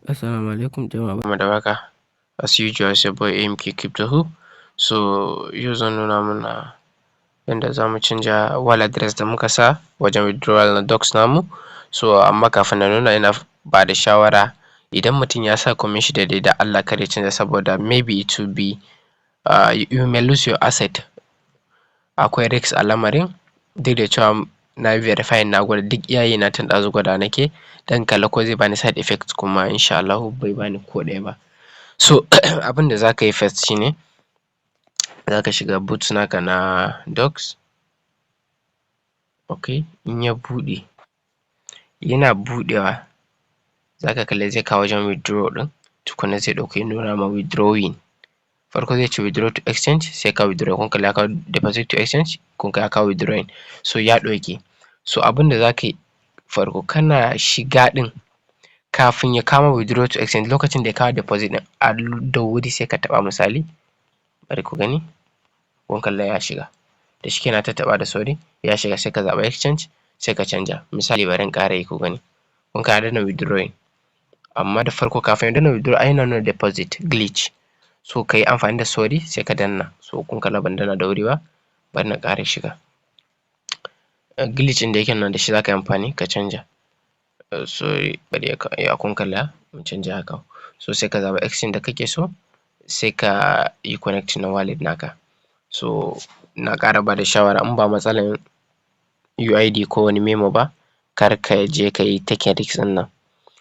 Assalamu alaikum jama'a, barkanmu da warhaka. As usual, it's your boy AMK Crypto Hub. So yau zan nuna mana yanda zamu canja wallet address da muka sa wajen withdrawal na DOGS namu. So amma kafin na nuna, ina bada shawara, idan mutum ya sa komai shi daidai, da Allah kar ya canza, saboda maybe it will be you may lose your asset. Akwai risk a lamarin, duk da cewa na yi verifying, na gwada duk iya yi na, tun ɗazu gwadawa nake dan kalla ko zai bani side effect, kuma insha Allahu bai bani ko ɗaya ba. So abin da za ka yi first shine za ka shiga bot naka na DOGS. Okay, in ya buɗe, yana buɗewa, za ka kalli zai kawo wajen withdraw ɗin tukuna, zai ɗauko ya nuna ma withdrawing. Farko zai ce withdraw to exchange, sai ka withdraw. Kun kalla, ya kawo deposit to exchange, kun ga ya kawo withdrawing, so ya ɗauke. So abin da za ka yi farko, kana shiga ɗin, kafin ya kawo withdraw to exchange, lokacin da ya kawo deposit ɗin a da wuri, sai ka taɓa. Misali, bari ku gani, kun kalla ya shiga, da shike na tattaɓa da sauri, ya shiga. Sai ka zaɓi exchange, sai ka canja. Misali, bari in ƙara yi ku gani. Kun ga ya danna withdrawing, amma da farko kafin ya danna withdraw ai yana nuna deposit glitch, so ka yi amfani da sauri sai ka danna. So kun kalla ban danna da wuri ba, bari na ƙara shiga. Glitch ɗin da yake nan, da shi za ka yi amfani ka canja. Sorry, bari ya, kun kalla mun canja haka. So sai ka zaɓi exchange da kake so, sai ka yi connecting na wallet naka. So na ƙara bada shawara, in ba matsalan UID ko wani memo ba, kar ka je ka yi taking risk ɗin nan.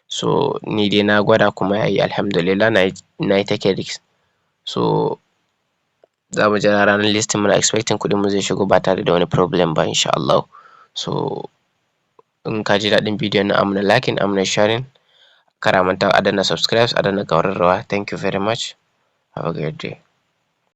So ni dai na gwada kuma yayi, alhamdulillah, na yi taking risk. So za mu jira ranar listing, muna expecting kuɗin mu zai shigo ba tare da wani problem ba, insha Allahu. So in ka ji daɗin bidiyon nan, a mana liking, a mana sharing, kar a manta a danna subscribe, a danna ƙararrawa. Thank you very much, have a great day.